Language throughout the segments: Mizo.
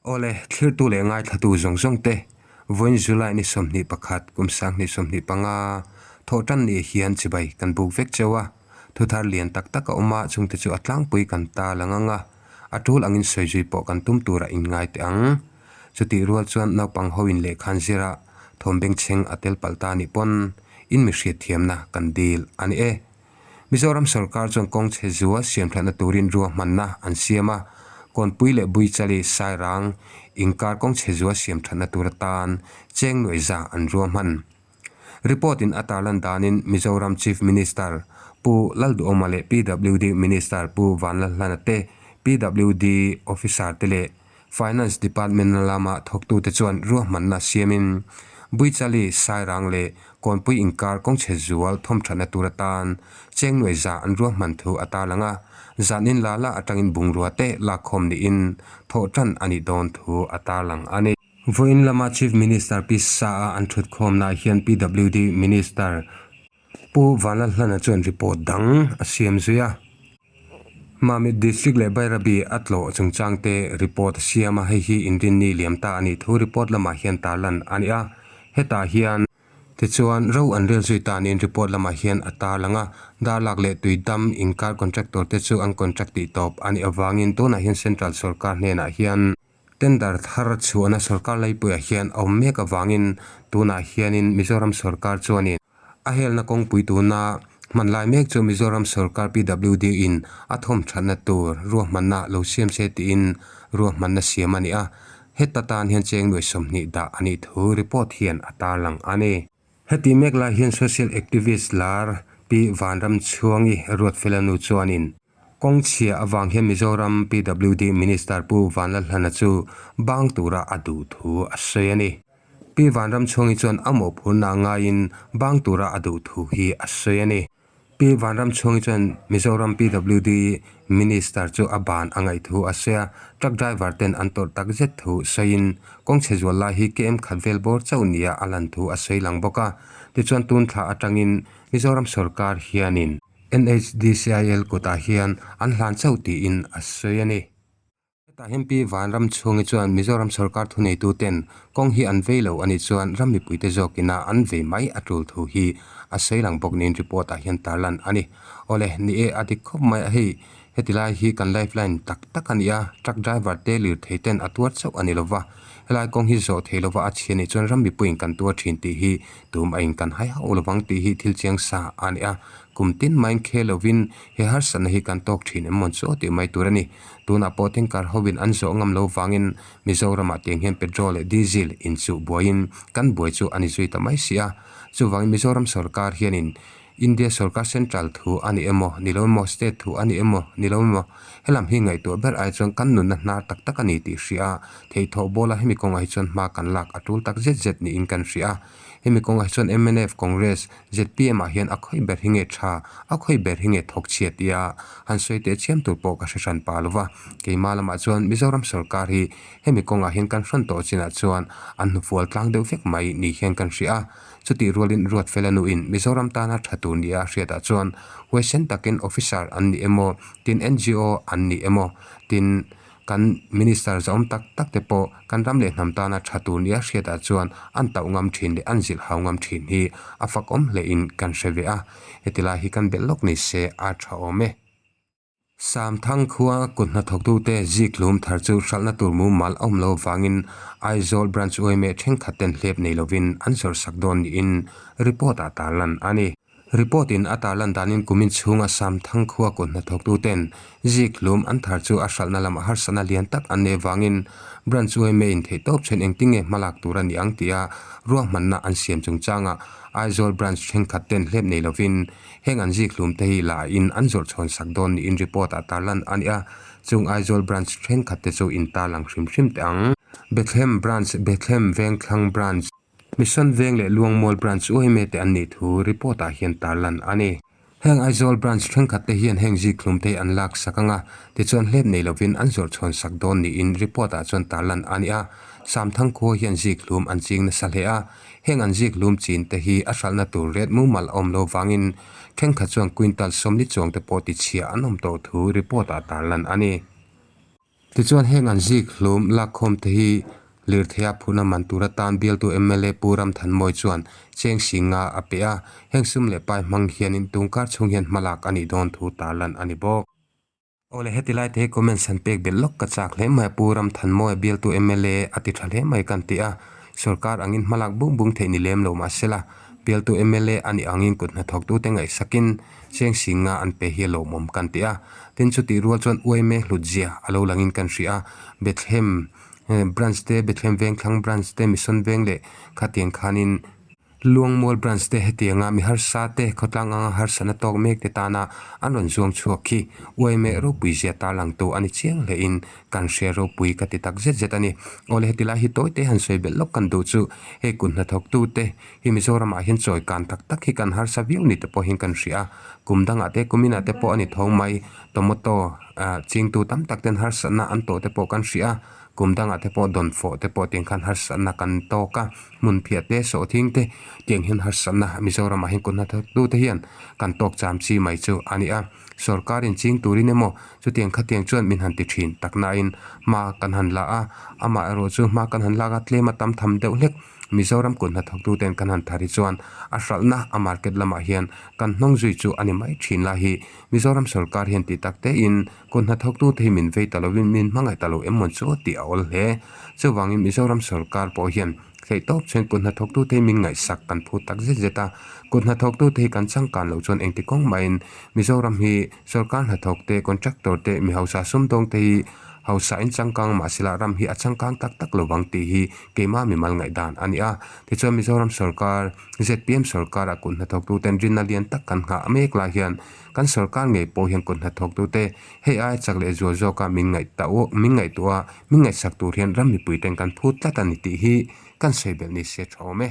Awle, thlirtu leh ngaithlatu zawng zawng te, vawiin July ni 21 kum 2025 thawhtan ni hian chibai kan buk vek cheu a, thuthar lian tak tak a awm a, chungte chu a tlangpui kan ta lang ang a, a tul angin sawi zui pawh kan tum turah inngai teh ang. Chutih rual chuan naupang hoin lehkhan zira thawm bengchheng a tel palh ta nih pawn in mi hriatthiamna kan dil a ni e. Mizoram sorkar chuan kawng chhe zual siamthatna turin ruahmanna an siam a, Kawnpui leh Buichali Sairang inkar kawng chhe zual siamthatna tur atan cheng nuaih za an ruahman. Report in a tarlan danin Mizoram Chief Minister Pu Lalduhoma leh PWD Minister Pu Vanlalhlana te, PWD Officer te leh Finance Department lama thawktute chuan ruahmanna siamin Buichali, Sairang leh Kawnpui inkar kawngchhe zual thawmthatna tur atan cheng nuaih za an ruahman thu a tarlang a, zanin la la atangin bungrua te lakkhawm niin thawh tan a nih dawn thu a tarlang a ni. Vawiin lama Chief Minister Pi Sa-a an thutkhawmnaah hian PWD Minister Pu Vanlalhlana chuan report dang a siam zui a. Mamit District leh Bairabi a tlawh chungchang te report a siam a, hei hi Inrinni liam ta a nih thu report lamah hian tarlan a ni a. Hetah hian tichuan ro an rel zui ta niin report lamah hian a tarlang a. Darlak leh Tuidam inkar contractor te chu an contract tih tawp a nih avangin tunah hian Central sorkar hnenah hian Tender thar chhuahna sorkar laipuiah hian a awm mek avangin tunah hianin Mizoram sorkar chuanin a helna kawngpui tuna hman lai mek chu Mizoram sorkar PWD in a thawm thatna tur ruahmanna lo siam se tiin ruahmanna siam a ni a, heta tan hian cheng nuai 20 dah a nih thu report hian a tarlang a ni. Heti mek lai hian social activist lar Pi Vanramchhuangi Ruatfelanu chuanin Kawng chhia avang hian Mizoram PWD Minister Pu Vanlalhlana chu bang tura a duh thu a sawi a ni. Pi Vanramchhuangi chuan a mawhphurhna ngaiin bang tura a duh thu hi a sawi a ni. Pi Vanramchhuangi chuan Mizoram PWD Minister chu a ban a ngaih thu a sawi a, truck driver ten an tawrh tak zet thu sawiin kawng chhe zual lai hi KM khat vel bawr chauh nia a lan thu a sawi lang bawk a. Tichuan tun thla atangin Mizoram sorkar hianin NHDCIL kutah hian an hlan chauh tiin a sawi a ni. Hetah hian Pi Vanramchhungi chuan Mizoram sorkar thuneituten kawng hi an vei lo a nih chuan ram mipuite zawkina an vei mai a tul thu hi a sawi lang bawk niin report ah hian tarlan a ni. Awle, ni e, a dik khawp mai a hei, heti lai hi kan lifeline tak tak a ni a, truck driver te lirthei ten a tuar chauh a ni lova, helai kawng hi zawh thei lova a chhia nih chuan ram mipuiin kan tuar thin tih hi tum a in kan hai hauh lovang tih hi thil chiang sa a ni a. Kum tin maiin khe lovin he harsatna hi kan tawk thin em mawn chu tih mai tur a ni. Tunah pawh tanker hovin an zawh ngam lo vangin Mizoramah tiang hian petrol leh diesel inchuh buaiin kan buai chu a ni zui ta mai si a. Chuvangin Mizoram sorkar hianin India sorkar central thu a ni emaw, ni lo emaw, state thu a ni emaw, ni lo emaw, helam hi ngaihtuah ber ai chuan kan nunna hnar tak tak a ni tih hria a, theihthawh bawla hemi kawngah hi chuan hma kan lak a tul tak zet zet niin kan hria a. Hemi kawngah hi chuan mnf, Congress, zpm ah hian a khawi ber hi nge tha, a khawi ber hi nge thawk chhia tia han sawi teh chiam tur pawh ka hre hran pah lo va. Keimah lamah chuan Mizoram sorkar hi hemi kawngah hian kan hrawn tawh chinah chuan an hnufual tlang deuh vek mai ni hian kan hria a. Chutih rualin Ruatfela nuin Mizoram tana tha tur nia a hriatah chuan huaisen takin officer an ni emaw, tin ngo an ni emaw, tin Kan Minister zahawm tak tak te pawh kan ram leh hnam tana tha tur nia hriatah chuan an tauh ngam thin leh an zilh hau ngam thin hi a fakawm hlein kan hre ve a, heti lai hi kan belh lawk ni se a tha awm e. Samthang khua kut hnathawktute zikhlum thar chu hralhna tur mumal a awm lo avangin Aizawl Branch yma thenkhat ten hlep nei lovin an zawrhsak dawn niin report ah tarlan a ni. Report in a tarlan danin kumin chhunga Samthang khua kut hnathawktuten zikhlum an thar chu a hralhna lamah harsatna lian tak an neih avangin Branch yma in theihtawp chhen engtinge hmalak tur a ni ang tia ruahmanna an siam chungchangah Aizawl Branch thenkhat ten hlep nei lovin heng an zikhlum te hi la in an zawrh chhawn sak dawn niin report ah tarlan a ni a, chung Aizawl Branch thenkhat te chu in tarlang hrim hrim teh ang. Bethlehem Branch, Bethlehem Vengthlang Branch. Mission Veng leh Luangmual Branch yma te an nih thu report ah hian tarlan a ni. Heng Aizawl Branch thenkhat te hian heng zikhlum te hi an lak sak ang a, tichuan hlep nei lovin an zawrh chhawn sak dawn niin report ah chuan tarlan a ni a. Samthang khua hian zikhlum an ching nasa hle a, heng an zikhlum chin te hi a hralhna tur ret mumal a awm lo vangin thenkhat chuan quintal 40 chuang te pawh tichhia an awm tawh thu report ah tarlan a ni. Tichuan heng an zik hlum lakkhawm te hi lirtheia phurhna man tur atan bialtu mla Pu Ramthanmawi chuan cheng singa a pe a, heng sum leh pai hmang hianin tungkar chhung hian hmalak a nih dawn thu tarlan a ni bawk. Awle heti lai te hi comments han pek belh lawk ka chak hle mai a, Pu Ramthanmawia bialtu mla a ti tha hle mai kan ti a, sorkar angin hmalak bung bung theih ni lem lo mahsela bialtu mla a nih angin kut hnathawktute ngaihsakin cheng singa an pe hi a lawmawm kan ti a, tin chutih rual chuan uaime hlutzia a lo langin kan hria a, Bethlehem branch te, Bethlehem Vengthlang branch te, Mission Veng leh khatiang khanin. Luangmual Branch te hetianga mi harsa te khawtlang anga harsatna tawk mek te tana an rawn zuang chhuak khi uaimeh ropui zia tarlangtu a ni chiang hlein kan hria ropui ka ti tak zet zet a ni. Awle heti lai hi tawi te han sawi belh lawk kan duh chu hei kut hnathawktu te hi Mizoramah hian chawi kan tak tak hi kan harsa viau ni te pawh hian kan hria a, kum dangah te kuminah te pawh a ni tho mai tomato chingtu tam tak ten harsatna an tawh te pawh kan hria a. Kum dangah te pawh dawn fawh te pawh tiang khan harsatna kan tawk a, hmun phiah te, sawhthing te tiang hian harsatna Mizoramah hian kut hnathawktu te hian kan tawk cham chi mai chu a ni a. Sorkarin ching turin emaw chutiang khatiang chuan min han ti thin tak nain hma kan han la a, amaherawh chu hma kan han lak a tlem a tam tham deuh hlek Mizoram kut hnathawktu ten kan han thar hi chuan a hralhna a market lamah hian kan hnawng zui chu a ni mai thin lai hi Mizoram sorkar hian tih tak tein Kut hnathawktute hi min vei ta lovin min hmangaih ta lo em mawn chu tih a awl hle. Chuvangin Mizoram sorkar pawh hian theih tawp chuan kut hnathawktute hi min ngaihsak kan phut tak zet zet a. Kut hnathawktute hi kan changkan loh chuan engti kawng mahin Mizoram hi sorkar hnathawkte, contractor te, mi hausa sumdawngte hi hausa in changkang mahsela ram hi a changkang tak tak lovang tih hi keimah mimal ngaihdan a ni a. Tichuan Mizoram sorkar, zpm sorkara kut hnathawktuten rinna lian tak kan nghah mek lai hian Kan sorkar ngei pawh hian kut hnathawktute hei aia chak leh zual zawka min ngaihtuah min ngaihtuah a, min ngaihsak tur hian ram mipuiten kan phut tlat a ni tih hi kan sawi belh ni se tha awm e.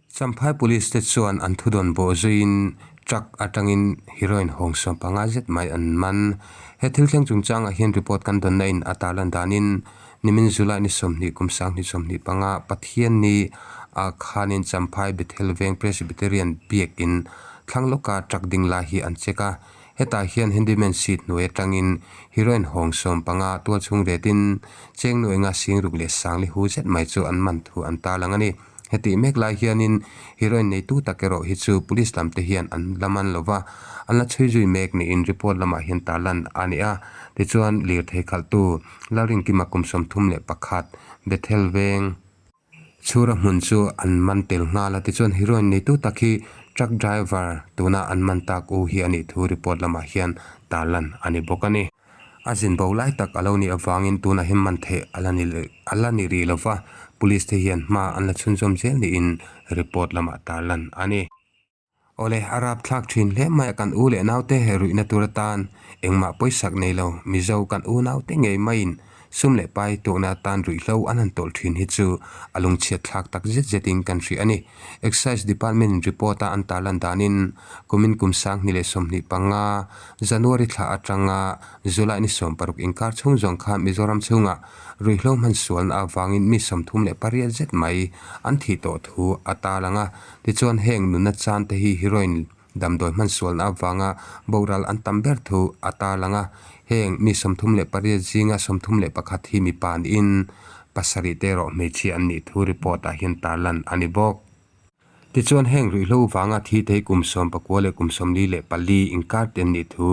Champhai Police te chuan an thudawn bawh zuiin truck atangin heroin hawng 15 zet mai an man. He thil thleng chungchangah hian report kan dawnna in a tarlan danin nimin July ni 20 kum 2025 Pathianni ah khanin Champhai Bethel Veng Presbyterian Biakin Thlang lawka truck ding lai hi an check a, hetah hian handyman seat hnuai atangin heroin hawng 15 tual chhung retin cheng nu enga sing ruk leh sang li hu zet mai chu an man thu an tarlang a ni. Hetih mek lai hianin heroin neitu tak erawh hi chu police lam te hian an la man lova, an la chhui zui mek niin report lamah hian tarlan a ni a. Tichuan lirthei khalhtu Lalrinkima kum 31 Bethel Veng, Chhura hmun chu an man tel nghal a, tichuan heroin neitu tak hi truck driver tuna an man tak u hi a nih thu report lamah hian tarlan a ni bawk a ni. A zin bo lai tak a lo nih avangin tunah hian man theih a la ni a la ni rih lova, police te hian hma an la chhunzawm zel niin report lamah tarlan a ni. Awle, a rapthlak thin hle mai a, kan u leh naute ruihna tur atan engmah pawisak nei lo, Mizo kan u naute ngei maiin sum leh pai tuakna atan ruihhlo an han tawlh thin hi chu a lungchhiat thlak tak zet zetin kan hria a ni. Excise Department in report a an tarlan danin kumin kum 2025 January thla atanga July ni 60 inkar chhung zawng kha Mizoram chhungah ruihhlo hman sualna avangin mi 38 zet mai an thih tawh thu a tarlang a. Tichuan heng nunna chan te hi heroin damdawi hman sualna avanga boral an tam ber thu a tarlang a, heng mi 38 zinga 31 hi mipa niin pasarih te erawh hmeichhia an nih thu report ah hian tarlan a ni bawk. Tichuan heng ruihhlo vanga thi te hi kum 19 leh kum 44 inkar te an nih thu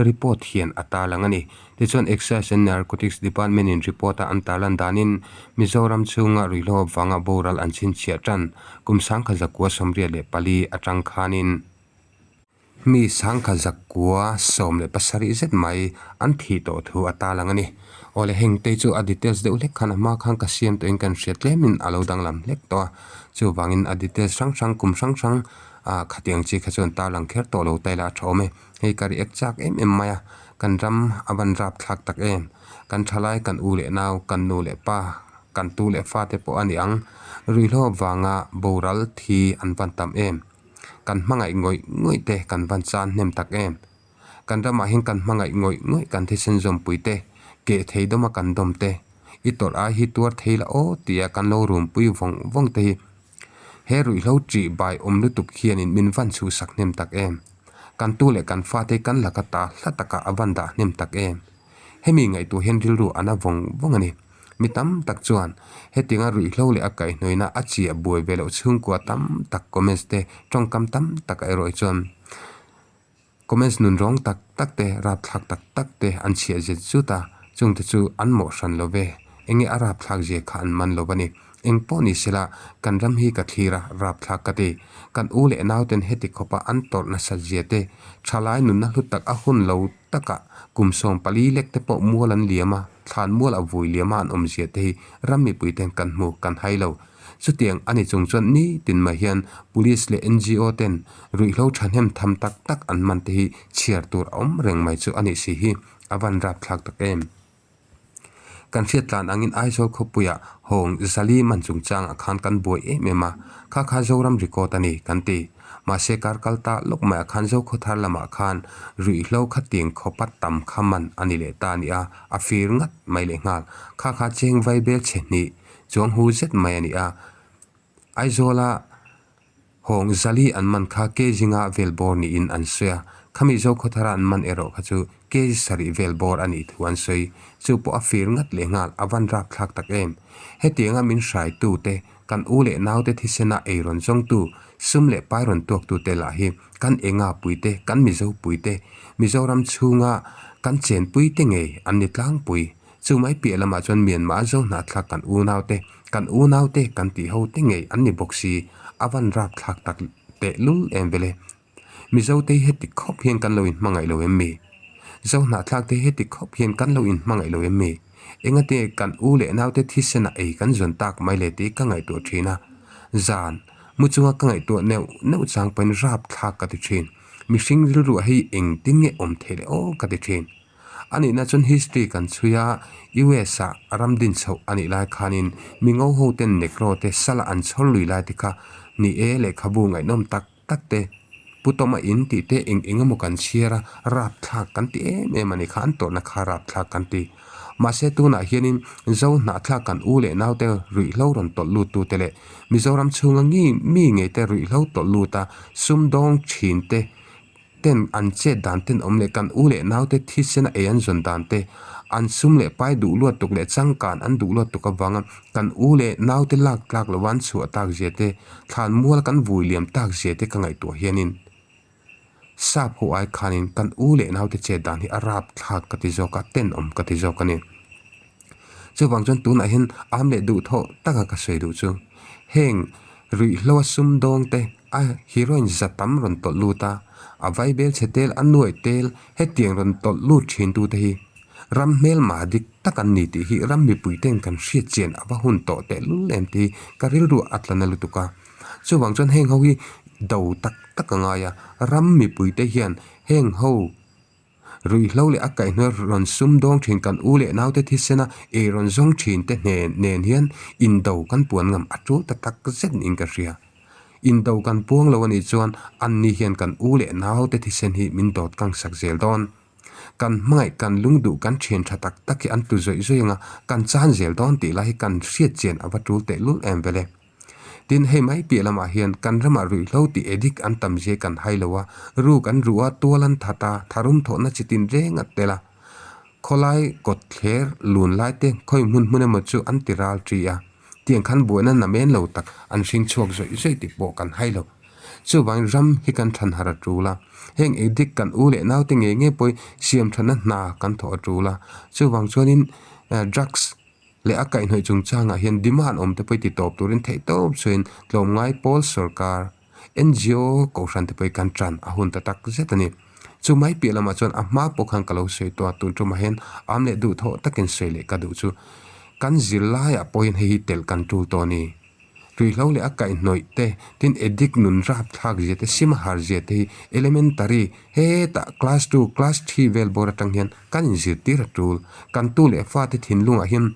report hian a tarlang a ni. Tichuan Excise and Narcotics Department in report a an tarlan danin Mizoram chhunga ruihhlo avanga boral an chhinchhiah tan kum 1984 atang khanin mi 1917 zet mai an thih tawh thu a tarlang a ni. Awle heng te chu a details deuh hlek khan a hma khan ka siam tawhin kan hria tlemin a lo danglam hlek tawh a, chuvangin a details hrang hrang kum hrang hrang ah khatiang chi kha chuan tarlang kher tawh lo ta ila a tha awm e. Hei ka react chak em em mai a, kan ram a van rap thlak tak em. Kan thalai kan u leh nau, kan nu leh pa, kan tu leh fa te pawh a ni ang. Ruihhlo avanga boral thi an van tam em. Kan hmangaih ngawih ngawih te kan van chan hnem tak em. Kan ramah hian kan hmangaih ngawih ngawih kan thisen zawmpui te, keh thei dawma kan dawm te, i tawrh ai hi tuar thei la aw tia kan lo rumpui vawng vawng te hi. He ruihhlo ṭih bai awm lutuk hianin min van chhuhsak hnem tak em? Kan tu leh kan fate kan laka ta hla takah a van dah hnem tak em? Hemi ngaihtuah hian rilru a na vawng vawng a ni. Mi tam tak chuan hetianga ruihhlo leh a kaihhnawihna a chiah buai ve loh chhungkua tam tak comments te tawngkam tam tak ah erawh hi chuan Comments nun rawng tak tak te, rapthlak tak tak te an chhiah zet zut a, chungte chu an mawh hran lo ve. Enge a rapthlak zia kha an man lo a ni. Eng pawh ni sela, kan ram hi ka thlir a, rapthlak ka ti. Kan u leh nauten heti khawpa an tawrh nasat zia te, thalai nunna hlu tak a hun lo takah kum 14 lek te pawh mual an liam a, thlan mual a vui liam a an awm zia te hi ram mipui ten kan hmu, kan hai lo. Chutiang a ni chung chuan nitin mai hian Police leh NGO ten ruihhlo thahnem tham tak tak an man te hi chhiar tur a awm reng mai chu a nih si hi a van rapthlak tak em. Kan hriat tlan angin Aizawl khawpuiah Hawng Zali man chungchangah khan kan buai em em a, kha kha Zoram record a ni kan ti. Mahse kar kal ta lawk maiah khan Zokhawthar lamah khan ruihhlo kha tiang khawpa tam kha man a ni leh ta a ni a, a fir ngat mai leh nghal. Kha kha cheng vaibel chhe hnih Chuang hu zet mai a ni a, Aizawla Hawng Zali an man kha kg nga vel bawr niin an sawi a, khami Zokhawthara an man erawh kha chu kg sarih vel bawr a nih thu an sawi. Chu pawh a fir ngat leh nghal, a van rapthlak tak em. Hetianga min hraitute, kan u leh naute thisena ei rawn zawngtu, sum leh pai rawn tuaktute lah hi kan enga puite, kan Mizo puite, Mizoram chhunga kan chenpuite ngei an ni tlangpui. Chu mai piah lamah chuan Myanmar zo hnahthlak kan unaute, kan unaute kan tih ho te ngei an ni bawk si, a van rapthlak tak teh lul em vele. Mizote hi heti khawp hian kan lo inhmangaih lo em mi? Zo hnahthlak te hi heti khawp hian kan lo inhmangaih lo em mi? Engati nge kan u leh naute thisena ei kan zawn tak mai le tih ka ngaihtuah thin a. Zan, mu chunga ka ngaihtuah neuh neuh chang pawhin rapthlak ka ti thin. Mihring rilruah hei engtin nge awm theih le aw ka ti thin. A nihna chuan history kan chhui a, US ah ram din chhoh a nih lai khanin mi ngo ho ten Negro te sala an chhawr lui lai te kha ni e lehkhabu ngaihnawm tak tak te Pu Tawma in tih te eng eng emaw kan chhiar a, rapthlak kan ti em em a ni kha an tawrhna kha rapthlak kan ti. Mahse tunah hianin Zo hnahthlak kan u leh naute ruihhlo rawn tawlh lut tu te leh Mizoram chhunga ngi mi ngei te ruihhlo tawlh lut a sumdawng thin te ten an chet dan ten awm leh kan u leh naute thisena ei an zawn dan te, an sum leh pai duh luat tuk leh changkan an duh luat tuk avanga kan u leh naute lak tlak lova an chhuah tak zia te, thlan mual kan vui liam tak zia te ka ngaihtuah hianin sap ho ai khanin kan u leh naute chet dan hi a rapthlak ka ti zawk a, tenawm ka ti zawk a ni. Chuvang chuan tunah hian am leh duhthawh taka ka sawi duh chu heng ruihhlo a sumdawng te, A heroine za tam rawn tawlh lut a, a vaibel chhe tel a nuaih tel hetiang rawn tawlh lut thin tute hi ram hmelma dik tak an ni tih hi ram mipui ten kan hriat chian a va hun tawh tehlul em tih hi ka rilru a tla na lutuk a. Chuvang chuan heng ho hi do tak tak a ngai a, ram mipui te hian heng ho Ruihhlo leh a kaihhnuai rawn sum dawng thin kan u leh naute thisena ei rawn zawng thin te hnen nen hian indo kan puan ngam a tul ta tak zet niin ka hria. Indo kan puang lo anih chuan anni hian kan u leh naute thisen hi min dawt kang sak zel dawn. Kan hmangaih kan lungduh kan thian tha tak tak hi an tu zawih zawih anga kan chan zel dawn tih lai hi kan hriat chian a va tul tehlul em vele. Tin, hei mai piah lamah hian kan ramah ruihhlo tih edik an tam zia kan hai lo a, ruk an ruh a, tual an that a, tharum thawhna chi tin reng a tel a. Khawlai kawt thler lun lai te khawi hmun hmun emaw chu an ti ral ṭi a, tiang khan buaina namen lo tak an hring chhuak zawih zawih tih pawh kan hai lo. Chuvangin ram hi kan than har a ṭul a, heng edik kan u leh naute ngei ngei pawhin siam thatna hna kan thawh a ṭul a, chuvang chuanin drugs, leh a kaihhnawih chungchangah hian demand awm te pawh i ti tawp turin theih tawp chuan tlawmngai pawl sorkar, NGO, kohhran te pawh hi kan tan a hun ta tak zet a ni. Chu mai piah lamah chuan a hma pawh khan ka lo sawi tawh a, tun tumah hian am leh duhthawh takin sawi leh ka duh chu kan zirlaiah pawhin hei hi telh kan tul tawh a ni. Ruihhlo leh a kaihhnawih te, tin addict nun rapthlak zia te, sim har zia te hi elementary hetah class two, class three vel bawr atang hian kan inzirtir a tul. Kan tu leh fate thinlungah hian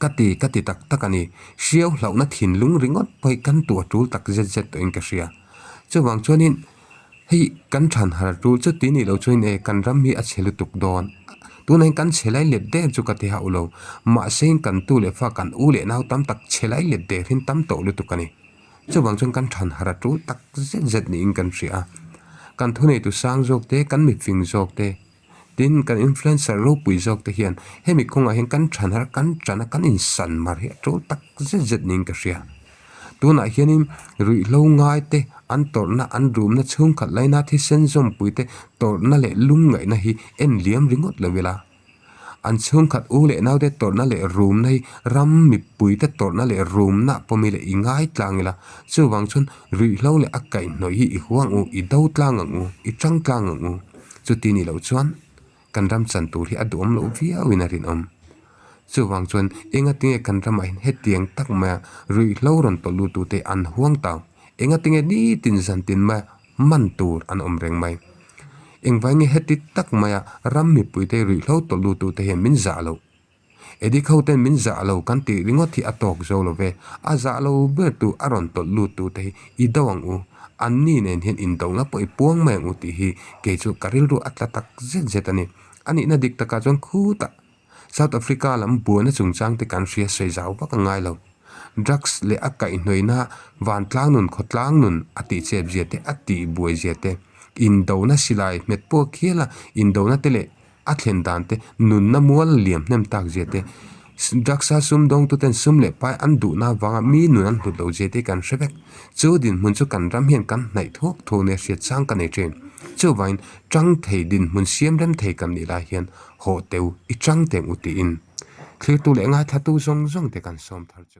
ka ti ka ti tak tak a ni. Hriau hlauhna thinlung ringawt pawh hi kan tu a tul tak zet zet tawhin ka hria. Chuvang chuanin Hei kan than har tul chu ti nih loh chuan e kan ram hi a chhe lutuk dawn. Tunah hian kan chhe lai let der chu ka ti hauh lo. Mahse in kan tu leh fa kan u leh nau tam tak chhe lai let der hin tam tawh lutuk a ni. Chuvang chuan kan than har a tul tak zet zet niin kan hria a. Kan thuneitu sang zawk te, kan mifing zawk te. Tin, kan influencer ropui zawk te hian hemi kawngah hian kan than har kan tana kan insan mar hi a tul tak zet zet niin ka hria. Tunah hianin ruihhlo ngai te an tawrhna an rumna chhungkhat laina thisen zawmpui te tawrhna leh lungngaihna hi en liam ringawt lo ila. An chhungkhat u leh naute tawrhna leh rumna hi ram mipui te tawrhna leh rumna pawm ila i ngai tlang ila. Chuvang chuan ruihhlo leh a kaihhnawih hi i huang u, i do tlang ang u, i tang tlang ang u. Chuti ni loh chuan kan ram chan tur hi a duhawm loh viauin a rinawm. Chuvang chuan engatinge kan ramah hian hetiang tak maia ruihhlo rawn tawlh lut tute an huang tau? Engatinge nitin zantin maia man tur an awm reng mai? Engvai nge heti tak maia ram mipuite ruihhlo tawlh lut tute hian min zah loh? Edik ho ten min zah lo kan tih ringawt hi a tawk zo lo ve. A zah lo ber tu a rawn tawlh lut tu te hi i do ang u. An ni nen hian indohna pawh i puang mai ang u tih hi kei chu ka rilru a tla tak zet zet a ni. A nihna dik takah chuan khutah South Africa lam buaina chungchang te kan hria sawi zau vak a ngai lo. Drugs leh a kaihhnawihna vantlang nun khawtlang nun a tih chep zia te a tih buai zia te indona silai hmet pawh khial a indona te leh A thlen dan te, nunna mual liam hnem tak zia te, drugs a sumdawngtuten sum leh pai an duhna avanga mi nun an hlut lo zia te kan hre vek. Chu dinhmun chu kan ram hian kan hnaih thuak thuak nia hriat chang ka nei thin. Chuvangin tang thei dinhmun siam rem thei kan nih lai hian haw teu i tang teng u tiin thlirtu leh ngaithlatu zawng zawng te kan sawm thar chu.